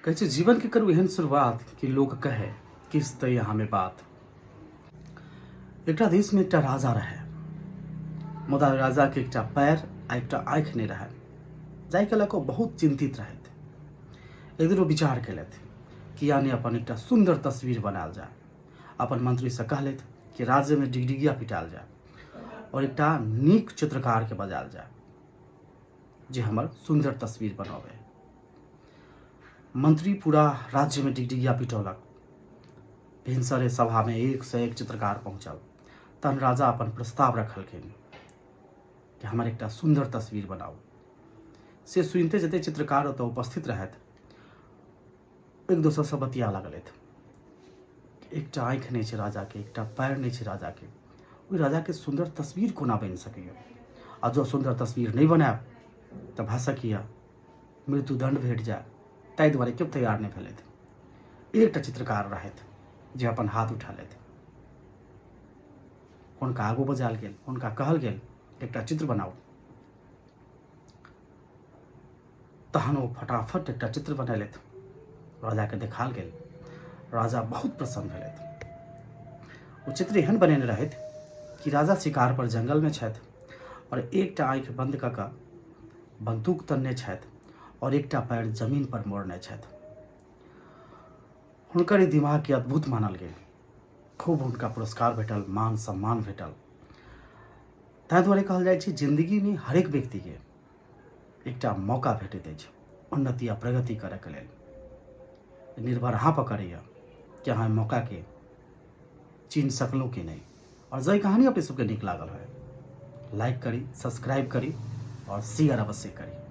कहै छै जीवनके करू एहन शुरुआत कि लोक कहै किछु तऽ अहाँमे बात। एकटा देशमे एकटा राजा रहै, मुदा ओहि राजाके एकटा पैर आ एकटा आँखि नहि रहै, जाहिके लऽ कऽ ओ बहुत चिन्तित रहथि। एक दिन ओ विचार केलथि किया नहि अपन एकटा सुन्दर तस्वीर बनायल जाय। अपन मंत्रीसँ कहलथि कि राज्यमे डिगडिगिया पिटायल जाय आओर एकटा नीक चित्रकारके बजायल जाय जे हमर सुन्दर तस्वीर बनाबै। मंत्री पूरा राज्यमे डिगडिगिया पिटौलक। भिनसरे सभामे एक से एक चित्रकार पहुँचल। तहन राजा अपन प्रस्ताव रखलखिन कि हमर एकटा सुन्दर तस्वीर बनाउ। से सुनिते जते चित्रकार ओतऽ उपस्थित रहथि एक दोसरसँ बतिया लगलथि। एकटा आँखि नहि छै राजाके, एकटा पैर नहि छै राजाके, ओहि राजाके सुन्दर तस्वीर कोना बनि सकैए? आ जँ सुन्दर तस्वीर नहि बनायब तऽ भऽ सकैए मृत्युदण्ड भेट जाय। ताहि दुआरे केओ तैयार नहि भेलथि। एकटा चित्रकार रहथि जे अपन हाथ उठा लेथि। हुनका आगू बजायल गेल, हुनका कहल गेल एकटा चित्र बनाउ। तहन ओ फटाफट एकटा चित्र बनेलथि, राजाके देखाल गेल। राजा बहुत प्रसन्न भेलथि। ओ चित्र एहन बनेने रहथि कि राजा शिकार पर जंगलमे छथि और एकटा आँखि बंद कऽ कऽ बंदूक तनने छथि और एकटा पैर जमीन पर मोड़ने छथि। हुनकर ई दिमागके अद्भुत मानल गेल। खूब हुनका पुरस्कार भेटल, मान सम्मान भेटल। ताहि दुआरे कहल जाइ छै जिंदगीमे हरेक व्यक्तिके एकटा मौका भेटैत अछि उन्नति आ प्रगति करैके लेल। निर्भर अहाँ पर करैए कि अहाँ मौकाके चिन्ह सकलहुँ कि नहि। और जँ ई कहानी अपने सबके नीक लागल होय, लाइक करी, सब्सक्राइब करी और शेयर अवश्य करी।